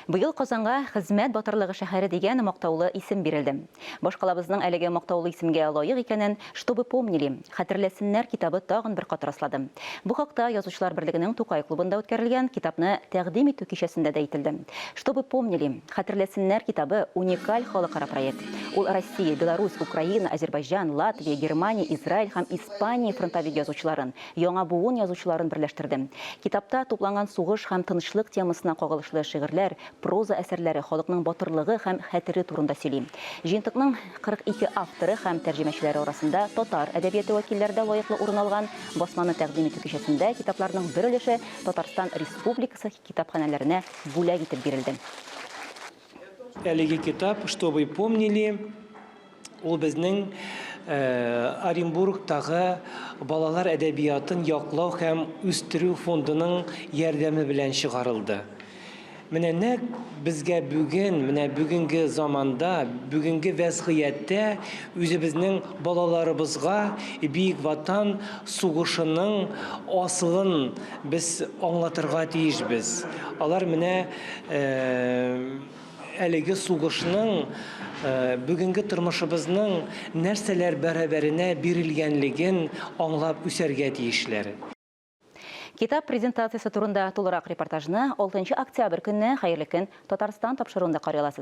Быел Казанга Хезмәт батырлыгы шәһәре дигән мактаулы исем бирелде. Башкалабызның әлеге мактаулы исемгә лаек икәнен Чтобы помнили, Хәтерләсеннәр китабы тагын бер кат раслады. Бу хакта Язучылар берлегенең Тукай клубында үткәрелгән китапны тәкъдим итү кичәсендә дә әйтелде. Чтобы помнили, Хәтерләсеннәр китабы, уникаль халыкара проект. Ул Россия, Беларусь, Украина, Азербайҗан, Латвия, Германия, Израиль һәм Испания фронтовик язучыларын, яңа буын язучыларын берләштерде. Китапта тупланган сугыш һәм тынычлык темасына кагылышлы шигырьләр, проза әсәрләре халыкның батырлыгы һәм хәтере турында сөйли. Җыентыкның 42 авторы һәм тәрҗемәчеләре арасында татар әдәбияты вәкилләре дә лаеклы урын алган. Басманы тәкъдим итү кичәсендә китапларның бер өлеше Татарстан Республикасы китапханәләренә бүләк итеп бирелде. Әлеге китап Чтобы помнили ул безнең Оренбургтагы балалар әдәбиятын яклау һәм үстерү фондының ярдәме белән чыгарылды. Менә нәкъ безгә бүген, менә бүгенге заманда, бүгенге вәзгыятьтә үзебезнең балаларыбызга Бөек Ватан сугышының асылын без аңлатырга тиешбез. Алар менә Әлеге сугышның, бүгенге тормышыбызның нәрсәләр бәрабәренә бирелгәнлеген аңлап үсәргә тиешләр. Китап презентациясе турында тулырак репортажны 6 октябрь көнне Хәерле көн, Татарстан тапшыруында карый аласыз.